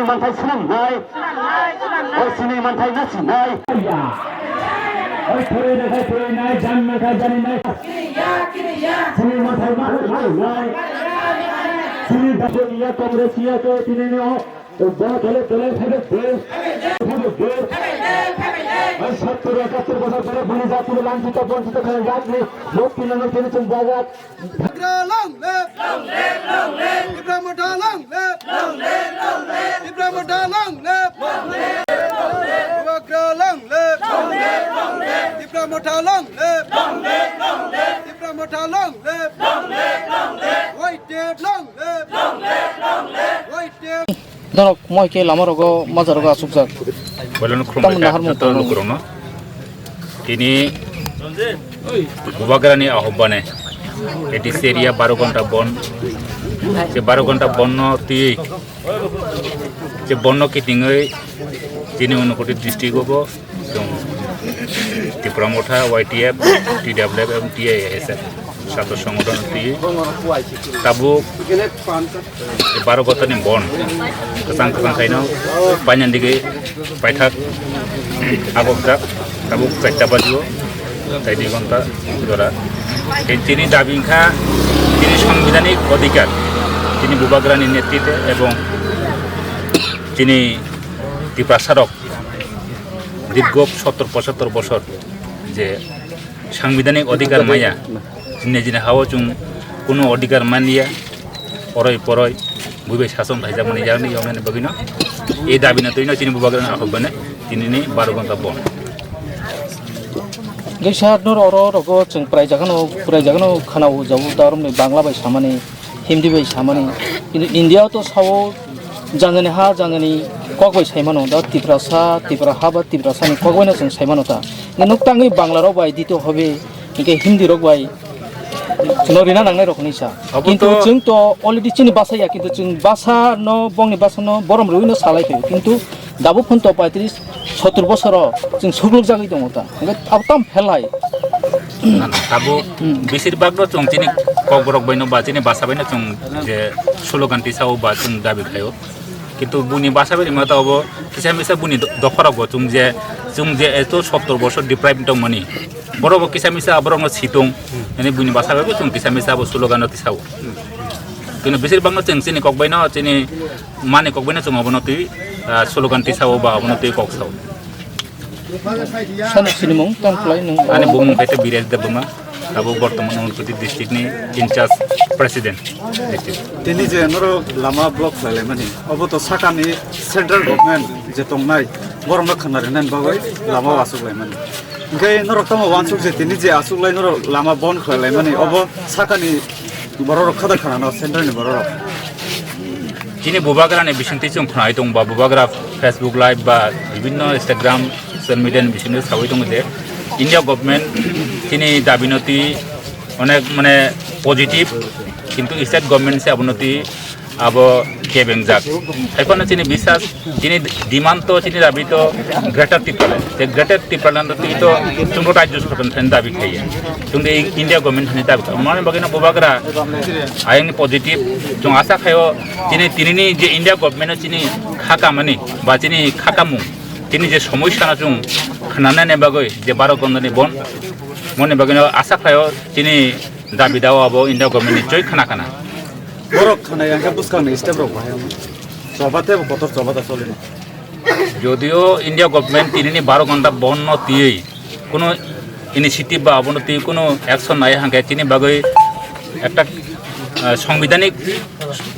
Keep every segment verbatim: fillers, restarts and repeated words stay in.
Manthai swnamnai. O sini manthai nasinai. Oi, thwrwi nakhai thwrwinai, jan nakhai janinai. Sini manthai ma-, ma-, nai. Sini dapur iya, Congress iya, ke tini ni o. Dole dole phaibai de. Phaibai de. Oi, sottor ekattor bosor dhore bini jatire lanchito bonchito khaijak ni lok tini no tini chwng bajak. Bubagra long live! Long live, long live! Tipra Motha long live! Long live, long live! Tipra Motha long live! Long live, long live! Bubagra long live! Long live, long live! Tipra Motha long live! Long live, long live! Tipra Motha long live! Long live, long live! White tape long live! Long live, long live! White tape! Norok moi khe lama rogo, maja rogo asukjak. Boilerno khulumbai Tamo kha nahar mung joto tongmani. Lukurokno. Tini Bubagrani ahobbane A D C area baro ghonta bon. Je baro ghonta bonno twi je bonno kitingwi tini Unakoti district o bo Chwng Tipra Motha, Y T F, T W F, T I S F, satro songothon twi tabuk baro ghonta ni bon kwchang kwchang khaino painani digi paithak abokjak tabuk chaita bajio tai dui ghonta jora. Tei chini dabi wngkha chini sangbidhanik odhikar, chini Bubagrani netritwe ebong chini Tiprasa rok dirgho sottor pochottor bosor je sangbidhanik odhikar maya, nijini hao chwng kunu odhikar manliya, oroi poroi buibai sason khaijakmani yakni yoknani bagwino e dabino twino chini Bubagrano ahokbane tinini baro ghonta bon. Gisa noro oro rogo chwng praijagano, praijagano khana o jabu daromni Bangla bai samani. Hindi bai samani. Kintu India o to sao janjani ha, janjani kok bai saimano. Da Tiprasa, Tipra ha ba Tiprasa ni kok bai no chwng saimano ta. Nukta wngwi Bangla rok bai dito hobe, hinkhe Hindi rok bai chwngno rina nangnai rok hinwi sa. Abo Kintu to chwng to already chini basa ya, kintu chwng basa no, bongni basa no borom rwino salai phaio. Kintu Dabo phun to paitris sottor bosoro chwng sukluk jagwi tongo ta. Hwnkhe abo tam phelai. Tabuk Hmm. Besir bak no chwng chini kokborok bai no ba chini basa bai no chwng je slogan tisao ba chwng dabi khaio. Kintu buni basa bai rima ta obo kisa misa buni do-, dopha rok bo chwng je, chwng je eto sottor bosor deprive tongmani. Borok bo kisa misa aborok no situng. Ani buni basa bai bo chwng kisa misa abo slogan no tisao. Kintu besir bak no chwng chini kok bai no chini Mani kok bai no chwng obono twi, ah, slogan twi sao ba obono twi kok sao. Sano sinimung tong khlai nung. Ani bumung khe Birej Debbarma, abo bortoman Unakoti district ni in charge president district. Tini je norok lama block khlai laimani, obo to sakani central government je tongnai, borokno khna rinani bagwi lama o aswk laimani. Hwnkhe norok tamo uansuk je tini je aswk lai norok lama bon khlai laimani, obo sakani borok rok khada khana no central ni borok rok. Chini Bubagra ni bisingtwi chwng khnai tong ba Bubagra Facebook live ba bibinno Instagram social media ni bisingtwi sawi tongo je India government chini dabi no twi onek mane positive, kintu state government se abono twi abo kebengjak. Haiphano chini bisas, chini demand to, chini dabi to Greater Tipraland. Te Greater Tipraland to twi to chwngno rajyo sorkar thani dabi khaiya. Chwngno India government thani dabi khaiya. Mani bagwi no Bubagra ayang ni positive. Chwng asa khaio chini tinini je India government o chini kha kamani ba chini kha kamung, chini je somosya no chwng khnanani bagwi je baro ghonta ni bon, moni bagwi no asa khaio chini dabi dao abo India government ni choi khna khna. Borok khna yang khe bwskang ni step rok bahai. Choba tebo kotor choba da choli. Jodio India government tinini baro ghonta bon no tiyei kuno initiative ba abono tiyei kuno action nai hangke chini bagwi ekta, ah, sangbidhanik,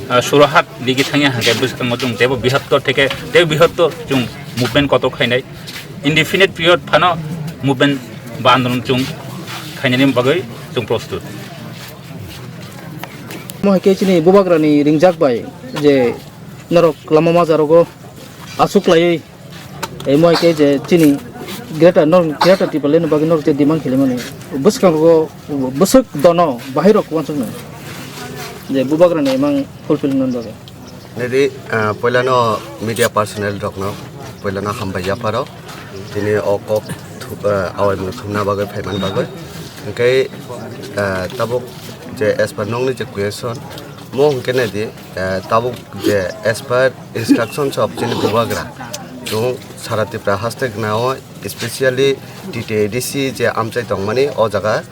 ah, surahat digi thangya hangke bwskango chwng tebo bihattor theke tebo bihattor chwng movement kotor khainai indefinite period phano movement ba andolon chwng khainani bagwi chwng prostut. Mo hai khe chini Bubagrani ringjak bai je norok lama majarogo aswk laiwi, tei mo hai khe je chini Greater nor-, Greater Tipraland ni bagwi norok je demand khilaimani bwskango bwswk dono bahai rok uansukno je Bubagrani imang fulfill wngna bagwi. Nini, ah, poilano media personnel rokno poilano hambai yapharo. Tini o kok thu-, ah, awaimung thumna bagwi phaimani bagwi. Hwnkhe, ah, tabuk je as per nokni je question, Mo hwnkhe naidi, eh, tabuk je as per instructions of chini bubagra, chwng sara Tripura haste gwnao, specially T T A D C je amchai tongmani o jaga,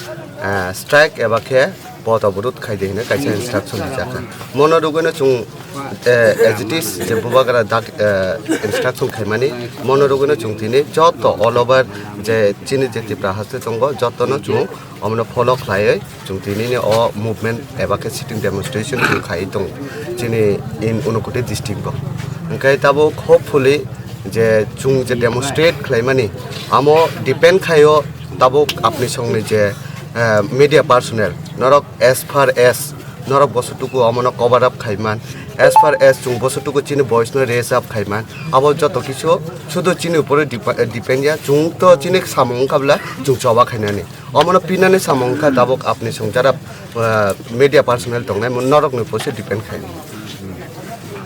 eh, strike eba khe pot obodhut khai di hwnwi kaisa instruction rijak kha. Mono rwgwino chwng, eh, as it is je bubagra dak, eh, instruction khaimani, mono rwgwino chwng tini joto all over je chini je Tripura haste tongo jotono chwng omono follow khlaiwi chwng tinini o movement eba khe sitting demonstration chwng khaiwi tongo chini in Unakoti district o. Hwnkhe tabuk hopefully je chwng je demonstrate khlaimani amo depend khaio tabuk apni songni je, eh, media personnel norok as far as norok bosotuku omono cover up khaiman, as far as chwng bosotuku chini voice no raise up khaiman, abo joto kisu sudu chini upore dep-, depend ya, chwng to chini samung wngkha bwla chwng choba khainani. Omono pinani samung wngkha tabuk apni song jara, ah, media personnel tongnai mo-, norokni poise depend khai.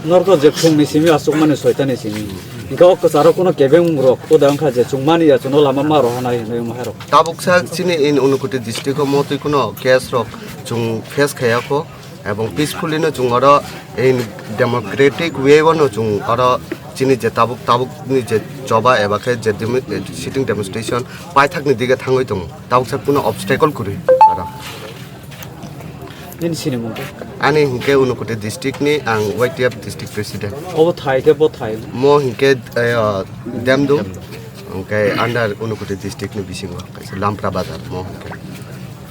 Norok je phungni simi aswkmani soitani simi. Hwnkhe o kwcharo kuno kebeng rok uda wngkha je chwngmani ya chwngno lama ma rohornai hinwi wngma hai rok. Tabuk sak chini in Unakoti district o motwi kuno case rok chwng face khaiya kho. Ebong peacefully no chwng oro in democratic way o no chwng oro chini je tabuk tabuk ni je choba eba khe je demo-, sitting demonstration paithak ni dige thangwi tongo, tabuk sa kuno obstacle kwrwi oro. Nini sini mung khe? Ani hinkhe Unakoti district ni ang Y T F district president. Obo thai khe bo thai? Mo hinkhe, eh, Demdum, hinkhe under Unakoti district ni bisingo kaisa Lampra bazar mo hinkhe.